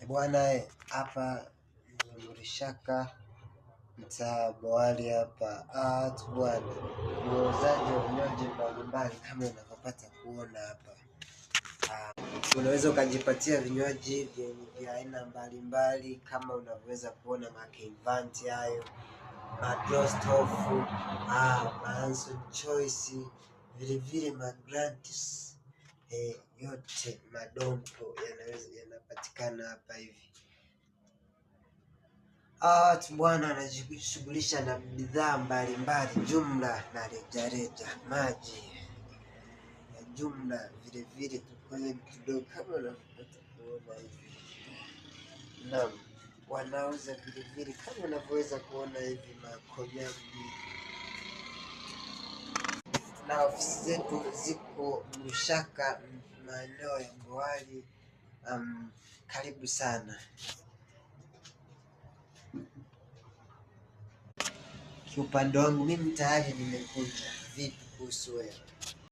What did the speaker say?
Bwana, hapa ni Murishaka, mtaa Boali hapa. Tu bwana, ni wauzaji wa vinywaji mbalimbali kama unavyopata kuona hapa. Unaweza ukajipatia vinywaji vyenye vya aina mbalimbali kama unavyoweza kuona Makevanti hayo, Madrostof, Manson Choice, vilevile Magrantis, yote madompo yanaweza yanapatikana hapa hivi. Hawa watu bwana wanajishughulisha na bidhaa mbalimbali jumla na rejareja, maji ya jumla vilevile tukwenye kidogo kama unavyopata kuona hivi. Naam, wanauza vilevile kama unavyoweza kuona hivi makonyagi, na ofisi zetu ziko Mrushaka, maeneo ya Mbowali. Karibu sana. Kiupande wangu mimi tayari nimekuja. Vipi kuhusu wewe?